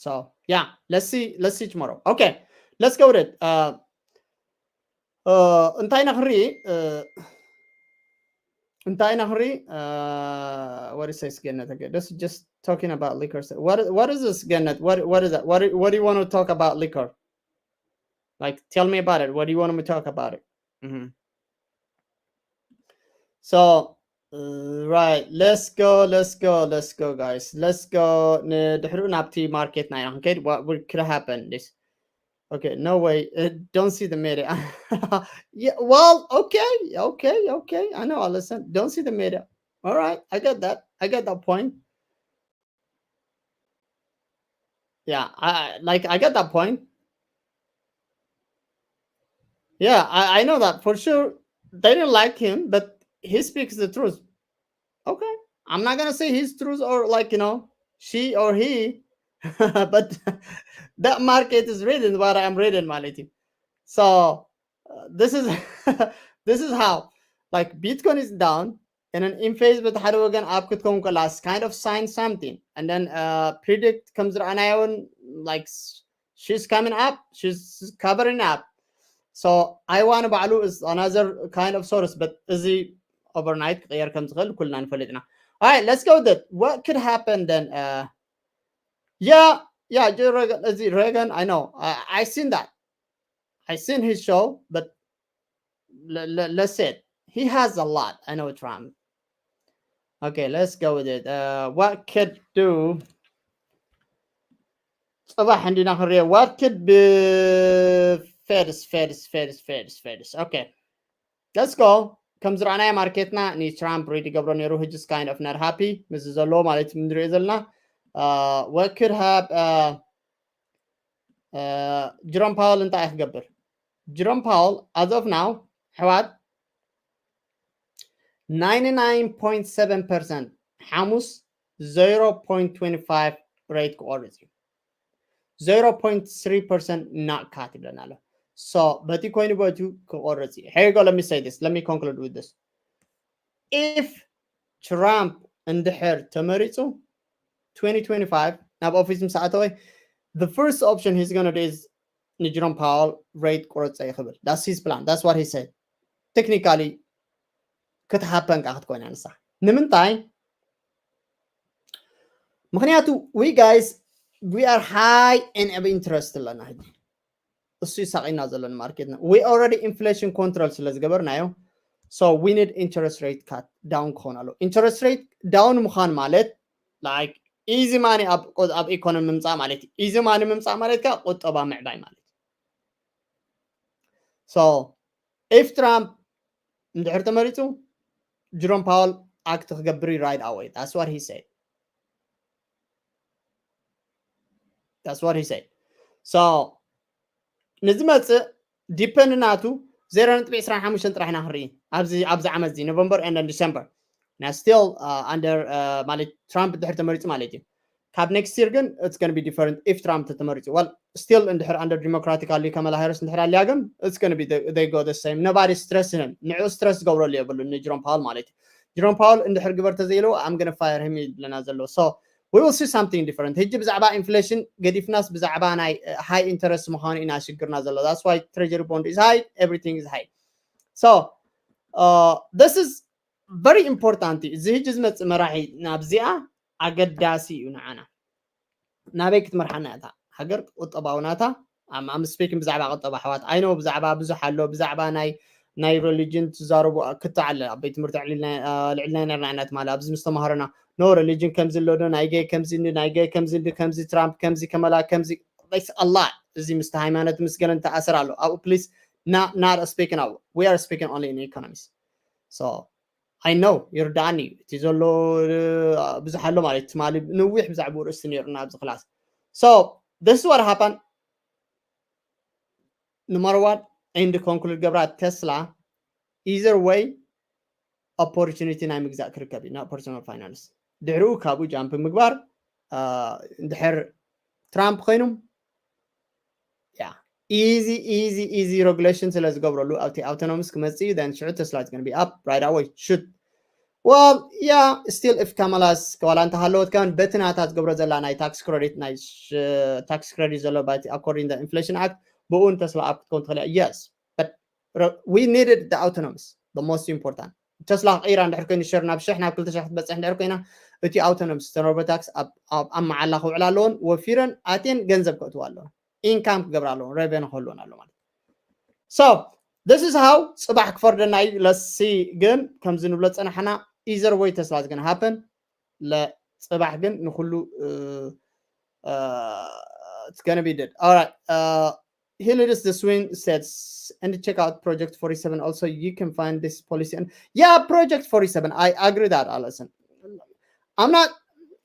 So yeah, let's see, let's see tomorrow. Okay, let's go with it. Uh, uh, እንታይ ኢና ክንርኢ? Uh, እንታይ ኢና ክንርኢ? Uh, what is this ገነት? Okay, this is just talking about liquor. So what, what is this ገነት? What, what is that? What, what do you want to talk about liquor? Like, tell me about it. What do you want me to talk about it? Mhm. So, uh, right, let's go, let's go, let's go, guys. Let's go. ንድሕሪኡ ናብቲ ማርኬት ናይ ክንከይድ, what, what could happen? This. Okay, no way. Uh, don't see the media. Yeah, well, okay, okay, okay. I know, I listen. Don't see the media. All right, I get that. I get that point. Yeah, I, like, I get that point. Yeah, I, I know that for sure. They didn't like him, but he speaks the truth. Okay, I'm not gonna say his truth or, like, you know, she or he, but that market is reading what I'm reading ማለት እዩ። So, uh, this is this is how, like, Bitcoin is down, and then ኢንፌዝ በቲ ሓደ ወገን ኣብ ክትከውን ከላ, kind of sign something, and then, uh, predict ከም ዝረኣናዮ እውን, like, she's coming up, she's covering up. So Taiwan ባዕሉ is another kind of source, but እዚ overnight ክቕየር ከም ዝኽእል ኩልና ንፈልጥ ኢና። All right, let's go with it. What could happen then? Uh, yeah, yeah, Joe Rogan, እዚ Rogan, I know. I, I seen that. I seen his show, but l- l- let's say it. He has a lot. I know Trump. Okay, let's go with it. Uh, what could do? ጽባሕ እንዲና ክንሪኦ. What could be Feds, Feds, Feds, Feds, Feds. Okay, let's go. ከም ዝረኣናዮ ማርኬትና ንትራምፕ ሪድ ይገብሮ ነይሩ። He's just kind of not happy ምስ ዘለዎ ማለት እዩ ንሪኦ ዘለና። Uh, what could have, uh, uh, ጀሮም ፓወል እንታይ እዩ ክገብር? ጀሮም ፓወል, as of now, ኣሕዋት, ninety-nine point seven percent ሓሙስ zero point twenty-five rate ክቆርጽ እዩ። Zero point three percent not cut ይብለና ኣሎ። So በቲ ኮይኑ በቱ ክቆርጽ እዩ። Here you go, let me say this, let me conclude with this. If ትራምፕ እንድሕር ተመሪጹ twenty twenty-five ናብ ኦፊስ ምስ ኣተወ, the first option he's gonna do is ንጀሮም ፓወል ሬት ቁረጸ ይኽብል። That's his plan. That's what he said. Technically ክትሃፐን ከዓ ክትኮይና ንሳ። ንምንታይ? ምኽንያቱ we guys, we are high in interest ኣለና ሕጂ። እሱ ይሳቂና ዘሎ ማርኬትና። We already inflation control ስለ ዝገበርናዮ, so we need interest rate cut down ክኾን ኣሎ። Interest rate down ምዃን ማለት, like, easy money ኣብ፣ ኣብ ኢኮኖሚ ምምፃእ ማለት እዩ። Easy money ምምፃእ ማለት ከዓ ቁጠባ ምዕባይ ማለት እዩ። So if ትራምፕ እንድሕር ተመሪፁ, ጀሮም ፓወል ኣክት ክገብር እዩ right away. That's what he said. That's what he said. So ንዝመፅእ ዲፐንድ ናቱ zero ነጥቢ ዕስራን ሓሙሽተን ጥራሕ ኢና ክንርኢ ኣብዚ፣ ኣብዚ ዓመት እዚ፣ ኖቨምበር and December። Now still, uh, under, uh, ማለት ትራምፕ ድሕር ተመሪፁ ማለት እዩ። ካብ next year ግን it's gonna be different if ትራምፕ ተመሪፁ። Well, still እንድሕር under ዲሞክራቲክ ኣልዩ፣ ካማላ ሃሪስ እንድሕር ኣልያ ግን it's gonna be the, they go the same. Nobody stress him. ንዑ ስትረስ ዝገብረሉ የብሉ ንጀሮም ፓወል ማለት እዩ። ጀሮም ፓወል እንድሕር ግበር ተዘይለዎ I'm gonna fire him ይብለና ዘሎ። So we will see something different. ሕጂ ብዛዕባ ኢንፍሌሽን ገዲፍናስ ብዛዕባ ናይ, uh, high interest ምዃኑ ኢና ሽግርና ዘሎ። That's why treasury bond is high, everything is high. So, uh, this is very important እዩ። እዚ ሕጂ ዝመፅእ መራሒ ናብዚኣ ኣገዳሲ እዩ ንዓና። ናበይ ክትመርሓና እያ እታ ሃገር? ቁጠባዊ ናታ። I'm, I'm speaking ብዛዕባ ቁጠባ ኣሕዋት። I know ብዛዕባ ብዙሕ ኣሎ፣ ብዛዕባ ናይ፣ ናይ ሪሊጅን ትዛረቡ ክትዓለ ኣብ ቤት ትምህርቲ ልዕልና፣ ልዕልና ነርና ኢና ትማሊ ኣብዚ ምስ ተማሃሮና። No, ሪሊጅን ከምዚ ኣሎ ዶ፣ ናይ ገይ ከምዚ እንዲ፣ ናይ ገይ ከምዚ እንዲ፣ ከምዚ ትራምፕ፣ ከምዚ ከመላ፣ ከምዚ፣ it's a lot። እዚ ምስቲ ሃይማኖት ምስ ገለን ተኣሰር ኣሎ። ኣብኡ ፕሊስ፣ not, not speaking ኣብኡ። We are speaking only in economics. So I know, ይርዳኣኒ እዩ። እቲ ዘሎ፣ እ፣ ብዙሕ ኣሎ ማለት እዩ። ትማሊ ንዊሕ ብዛዕባኡ ርእስቲ ነይሩና ኣብዚ ክላስ። So this is what happened. ንመርዋድ ኤንድ ኮንክሉድ ገብራ፣ ቴስላ either way ኦፖርቹኒቲ ናይ ምግዛእ ክርከብ እዩ ናብ ፐርሶናል ፋይናንስ። ድሕሪኡ ካብኡ ጃምፕ ምግባር፣ እ፣ እንድሕር ትራምፕ ኮይኖም፣ yeah, easy, easy, easy regulation ስለ ዝገብረሉ ኣብቲ ኣውቶኖምስ ክመጽእ እዩ። Then ሽዑ ቴስላ is gonna be up right away. Should, well, yeah, still if ካማላስ ከዋላ እንተሃለወት ከን በቲ ናታ ዝገብሮ ዘላ ናይ ታክስ ክሬዲት፣ ናይ ሽ-፣ ታክስ ክሬዲት ዘሎ ባቲ according the Inflation Act ብኡን ቴስላ ኣብ ክትከውን ትኽእል እያ። Yes, but re-, we needed the autonomous, the most important. ተስላ ክቕይራ እንድሕር ኮይኑ ሸር ናብ ሽሕ ናብ ክልተ ሽሕ ክትበፅሕ እንድሕር ኮይና እቲ ኣውቶኖምስ ተን ሮቦታክስ ኣብ ኣብ መዓላ ክውዕላ ኣለዎን ወፊረን ኣትየን ገንዘብ ከእትዋ ኣለዎን ኢንካም ክገብራ ኣለዎን ሬቨን ክህልወን ኣሎ ማለት so this is how ፅባሕ ክፈርደና እዩ ለሲ ግን ከምዚ ንብሎ ፀናሕና either way ተስላ ዝገን ሃፐን ለፅባሕ ግን ንኩሉ it's gonna be dead. All right. Uh, he leads the swing sets and check out Project forty-seven. Also, you can find this policy. And yeah, Project forty-seven. I agree that, Allison. I'm not.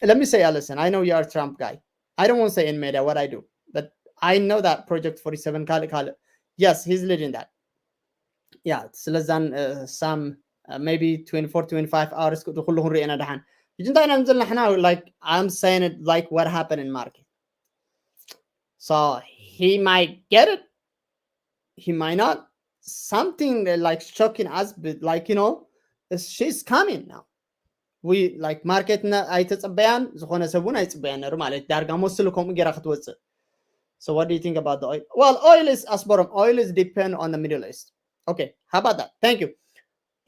Let me say, Allison. I know you are a Trump guy. I don't want to say in media what I do, but I know that Project forty-seven. Kali Kali. Yes, he's leading that. Yeah, ስለዛን some maybe twenty-four twenty-five hours ኩሉ ክንሪኤና ደሓን ሕጂ እንታይ ኢና ዘለና ሕና like I'm saying it like what happened in market so he might get it he might not something like shocking us but like you know she's coming now we like market ኣይተፀበያን ዝኾነ ሰብ እውን ኣይፅበያን ነሩ ማለት ዳርጋ መስሉ ከምኡ ጌራ ክትወፅእ so what do you think about the oil well oil is ኣስበሮም oil is depend on the Middle East okay how about that thank you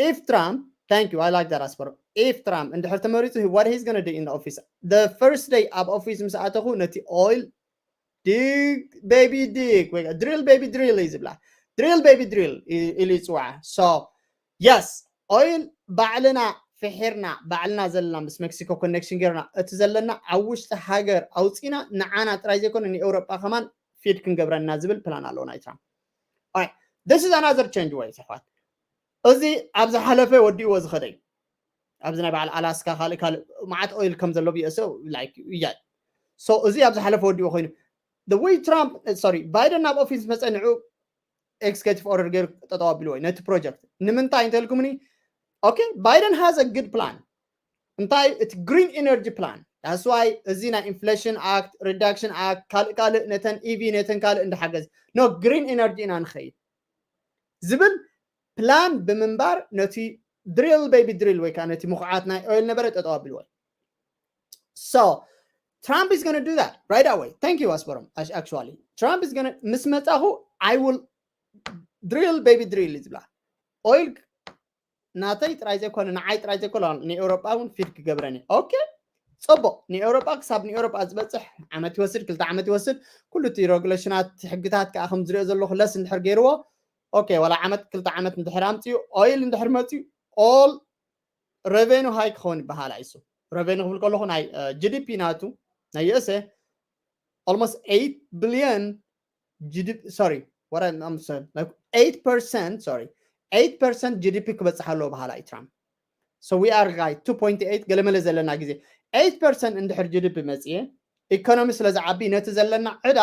if Trump thank you I like that ኣስበሮም if Trump እንድሕር ተመሪፁ what he's gonna do in the office the first day ኣብ office ምስ ኣተኹ ነቲ oil dig baby dig ወይ drill baby drill እዩ ዝብላ drill baby drill ኢሉ ይፅዋዓ so yes oil ባዕልና ፍሒርና ባዕልና ዘለና ምስ ሜክሲኮ ኮኔክሽን ገርና እቲ ዘለና ኣብ ውሽጢ ሃገር ኣውፂና ንዓና ጥራይ ዘይኮነ ንኤውሮጳ ከማን ፊድ ክንገብረና ዝብል ፕላን ኣለዎ ናይ ትራምፕ this is another change ወይ ኣሕዋት እዚ ኣብ ዝሓለፈ ወዲእዎ ዝኸደ እዩ ኣብዚ ናይ በዓል ኣላስካ ካልእ ካልእ መዓት oil ከም ዘሎ ብየሰ like yeah so እዚ ኣብ ዝሓለፈ ወዲእዎ ኮይኑ the way ትራምፕ sorry ባይደን ናብ ኦፊስ መፀ ንዑ executive order ገይሩ ጠጠው ኣቢልዎ እዩ ነቲ ፕሮጀክት ንምንታይ እንተልኩምኒ okay Biden has a good plan እንታይ እቲ green energy plan that's why እዚ ናይ inflation act reduction act ካልእ ካልእ ነተን EV ነተን ካልእ እንዳሓገዝ no green energy ኢና ንኸይድ ዝብል ፕላን ብምንባር ነቲ drill baby drill ወይ ከዓ ነቲ ምኹዓት ናይ oil ነበረ ጠጠው ኣቢልዎ so Trump is gonna do that right away thank you ኣስበሮም actually Trump is gonna ምስ መፃኹ I will drill baby drill ዝብላ oil ናተይ ጥራይ ዘይኮነ ንዓይ ጥራይ ዘይኮነ ንኤውሮጳ እውን ፊድ ክገብረን እዩ okay ፅቡቅ ንኤውሮጳ ክሳብ ንኤውሮጳ ዝበፅሕ ዓመት ይወስድ ክልተ ዓመት ይወስድ ኩሉ እቲ ሬጉሌሽናት ሕግታት ከዓ ከም ዝሪኦ ዘለኹ ለስ እንድሕር ገይርዎ okay ዋላ ዓመት ክልተ ዓመት እንድሕር ኣምፅኡ oil እንድሕር መፅኡ all revenue high ክኸውን ይበሃል ኣይሱ revenue ክብል ከለኹ ናይ GDP ናቱ ናይ USA almost eight billion GDP sorry what I'm, I'm sorry like eight percent sorry eight percent GDP ክበፅሕ ኣለዎ በሃላ እዩ ትራምፕ so we are like two point eight ገለመለ ዘለና ግዜ eight percent እንድሕር GDP መፅየ ኢኮኖሚ ስለ ዝዓቢ ነቲ ዘለና ዕዳ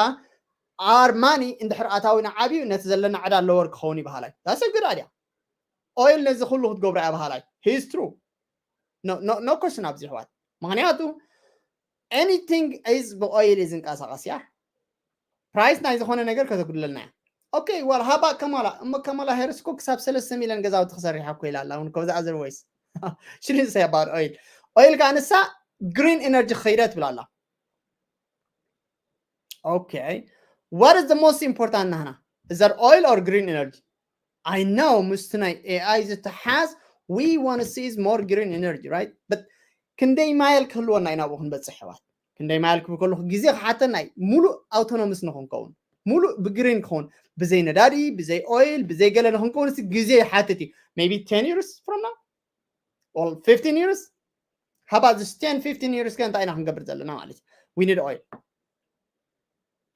our money እንድሕር ኣታዊና ዓብዩ ነቲ ዘለና ዕዳ lower ክኸውን ይበሃላይ that's a good idea oil ነዚ ኩሉ ክትገብሮ እያ በሃላይ he's true no no no question ኣብዚ ኣሕዋት ምክንያቱ anything is ብ oil እዩ ዝንቀሳቀስ እያ price ናይ ዝኾነ ነገር ከተጉድለልና እያ okay well how about Kamala እሞ Kamala Harris እኮ ክሳብ ሰለስተ ሚልዮን ገዛውቲ ክሰርሕ እኮ ኢላ ኣላ እውን ከዚ otherwise she didn't say about oil oil ከዓ ንሳ green energy ክኸይደ ትብል ኣላ okay what is the most important ናህና is that oil or green energy I know ምስቲ ናይ AI ዝተሓዝ we want to see is more green energy right but ክንደይ ማይል ክህልወና እዩ ናብኡ ክንበፅሕ ኣሕዋት ክንደይ ማይል ክብል ከለኹ ግዜ ክሓተና እዩ ሙሉእ autonomous ንክንከውን ሙሉእ ብ green ክኸውን ብዘይ ነዳዲ ብዘይ oil ብዘይ ገለ ንክንከውን ሲ ግዜ ይሓትት እዩ maybe ten years from now or fifteen years how about this ten fifteen years ከ እንታይ ኢና ክንገብር ዘለና ማለት እዩ we need oil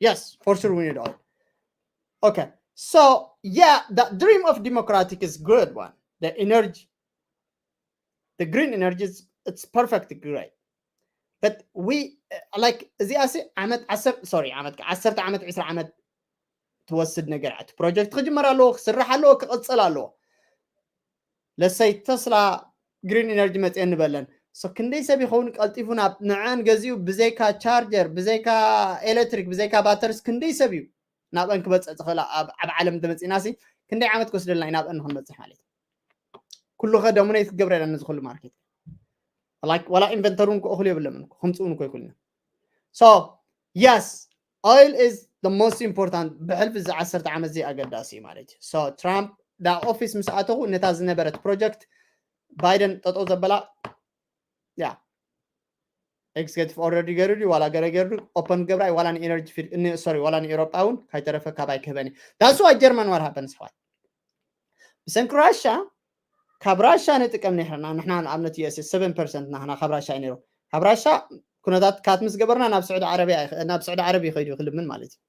yes for sure we need oil okay so yeah the dream of democratic is good one the energy the green energy is it's perfect great but we uh, like እዚኣ ሲ ዓመት ዓሰርተ sorry ዓመት ዓሰርተ ዓመት ዕስራ ዓመት ትወስድ ነገር እያ እቲ ፕሮጀክት ክጅመር ኣለዎ ክስራሕ ኣለዎ ክቕፅል ኣለዎ let's say Tesla green energy መፅአ ንበለን so ክንደይ ሰብ ይኸውን ቀልጢፉ ናብ ንዐን ገዚኡ ብዘይካ charger ብዘይካ electric ብዘይካ batteries ክንደይ ሰብ እዩ ናብአን ክበፅእ ዝኽእል ኣብ ዓለም ተመፂና ሲ ክንደይ ዓመት ክወስደልና እዩ ናብአን ንክንበፅሕ ማለት እዩ ኩሉ ከ dominate ክገብረ ኢለን እዚ ኩሉ market like ዋላ inventor እውን ክእኽሉ የብለምን ክምፅኡ እኮ ይኩልና so yes oil is the most important ብሕልፊ እዚ ዓሰርተ ዓመት እዚ ኣገዳሲ እዩ ማለት እዩ so Trump ናብ office ምስ ኣተኹ ነታ ዝነበረት project ባይደን ጠጠው ዘበላ ያ executive order ገይሩ ድዩ ዋላ ገረ ገይሩ open ገብራ ዋላ ንኤነርጂ ፊድ ሶሪ ዋላ ንኤሮጳ እውን ካይተረፈ ካባይ ክህበኒ that's why German what happens ኣሕዋት ብሰንኪ ራሻ ካብ ራሻ ንጥቀም ንሕና ንሕና ንኣብነት ዩኤስ ሰቨን ፐርሰንት ናህና ካብ ራሻ እዩ ነይሩ ካብ ራሻ ኩነታት ካት ምስ ገበርና ናብ ስዑዲ ዓረብያ ይኸ- ናብ ስዑዲ ዓረብ ይኸይዱ ይክልምን ማለት እዩ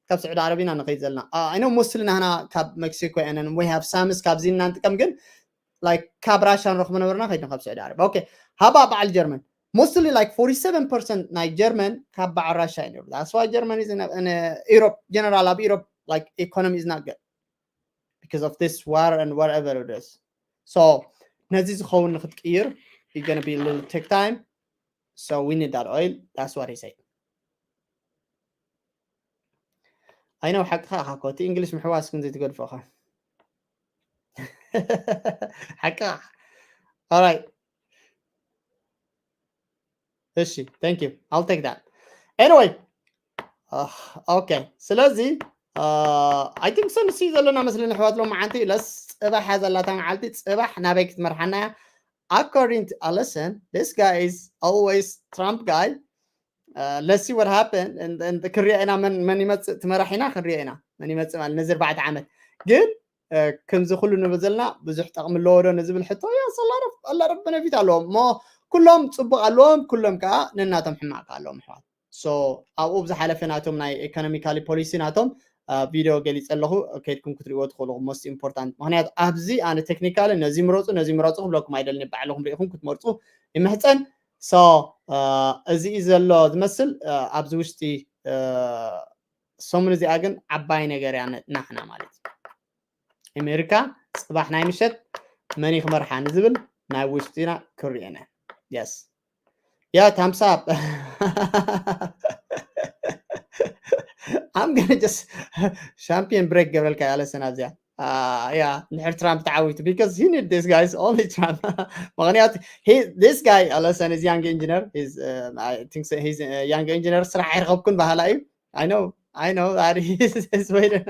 ካብ ስዑዲ ዓረብ ኢና ንኸይድ ዘለና ኣይኖ ሙስሊ ናህና ካብ ሜክሲኮ ያንን we have ሳምስ ካብዚ እና ንጥቀም ግን like ካብ ራሻ ንረኽቦ ነበርና ከይድና ካብ ስዑዲ ዓረብ okay ሃባ በዓል ጀርመን mostly like forty-seven percent ናይ ጀርመን ካብ በዓል ራሻ እዩ ነይሩ that's why German is in, in Europe general ኣብ Europe like economy is not good because of this war and whatever it is so ነዚ ዝኸውን ንክትቅይር you gonna be a little take time so we need that oil that's what he said I know ሓቅኻ ኢኻ ኮ እቲ እንግሊሽ ምሕዋስ ግን ዘይትገድፎ ኢኻ ሓቅኻ alright እሺ thank you I'll take that anyway okay ስለዚ I think so ንሲ ዘለና መስለኒ ኣሕዋት ሎም መዓንቲ ለስ ፅባሕ እያ ዘላታ መዓልቲ ፅባሕ ናበይ ክትመርሓና እያ according to Allison this guy is always Trump guy let's see what happen ክሪኦ ኢና መን ይመፅእ ትመራሕ ኢና ክንሪኦ ኢና መን ይመፅእ ማለት ነዚ ኣርባዕተ ዓመት ግን ከምዚ ኩሉ ንብል ዘለና ብዙሕ ጠቕሚ ኣለዎ ዶ ንዝብል ሕቶ ኣላረብ በነፊት ኣለዎም እሞ ኩሎም ፅቡቅ ኣለዎም ኩሎም ከዓ ነናቶም ሕማቅ ኣለዎም ኣሕዋት so ኣብኡ ብዝሓለፈ ናቶም ናይ economically policy ናቶም ቪድዮ ገሊፀ ኣለኹ ከድኩም ክትሪእዎ ትኽእሉ most important ምክንያቱ ኣብዚ ኣነ technically ነዚ ምረፁ ነዚ ምረፁ ክብለኩም ኣይደልን ባዕልኹም ሪኢኹም ክትመርፁ ይምሕፀን so እዚ እዩ ዘሎ ዝመስል ኣብዚ ውሽጢ ሰሙን እዚኣ ግን ዓባይ ነገር እያ ናሕና ማለት እዩ ኣሜሪካ ፅባሕ ናይ ምሸት መን ክመርሓ ንዝብል ናይ ውሽጢና ክሪኤና yes yeah thumbs up I'm gonna just champion break ገብረልካ ኣለሰን ኣብዚኣ yeah ንድሕር ትራምፕ ተዓዊቱ because he need this guys only Trump ምክንያቱ this guy ኣለሰን is young engineer is I think he's young engineer ስራሕ ኣይረኸብኩን በሃላ እዩ I know I know that he's waiting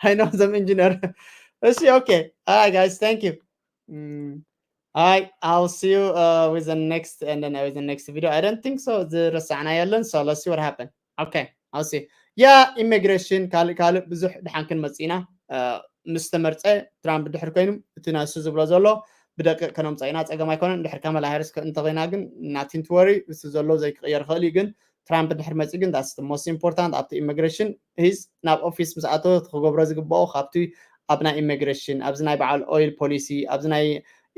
I know some engineer እሺ okay alright guys thank you mm. Alright, I'll see you uh, with the next and then with the next video. I don't think so. ዝረሳዕና የለን so let's see what happened. Okay, I'll see. Yeah, immigration ካልእ ካልእ ብዙሕ ድሓን ክንመፅእ ኢና ምስ ተመርፀ ትራምፕ ድሕር ኮይኑ እቲ ናሱ ዝብሎ ዘሎ ብደቂቕ ከነምፀ ኢና ፀገም ኣይኮነን ድሕር ካመላ ሃሪስ እንተኮይና ግን nothing to worry እሱ ዘሎ ዘይክቅየር ይኽእል እዩ ግን ትራምፕ ድሕር መፂ ግን that's the most important ኣብቲ immigration is ናብ ኦፊስ ምስ ኣተወ ክገብሮ ዝግብኦ ካብቲ ኣብ ናይ immigration ኣብዚ ናይ በዓል oil policy ኣብዚ ናይ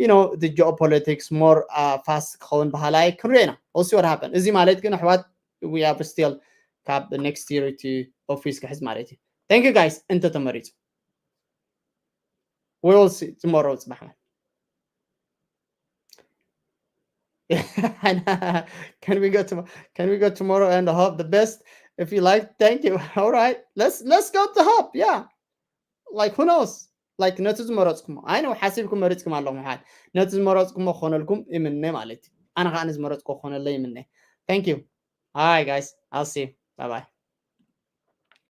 you know the geopolitics more uh, fast ክኸውን በሃላይ ክንሪኦ ኢና we'll see what happen እዚ ማለት ግን ኣሕዋት we have still ካብ next year እቲ ኦፊስ ክሕዝ ማለት እዩ thank you guys እንተ ተመሪፁ we will see tomorrow ፅባሕ can we go to can we go tomorrow and hope the best if you like thank you all right let's let's go to hope yeah like who knows like ነቲ ዝመረፅኩሞ ኣይ ነው ሓሲብኩም መሪፅኩም ኣለኹም ሓድ ነቲ ዝመረፅኩሞ ክኾነልኩም ይምነ ማለት እዩ ኣነ ከዓ ንዝመረፅኩ ክኾነለ ይምነ thank you hi guys I'll see bye bye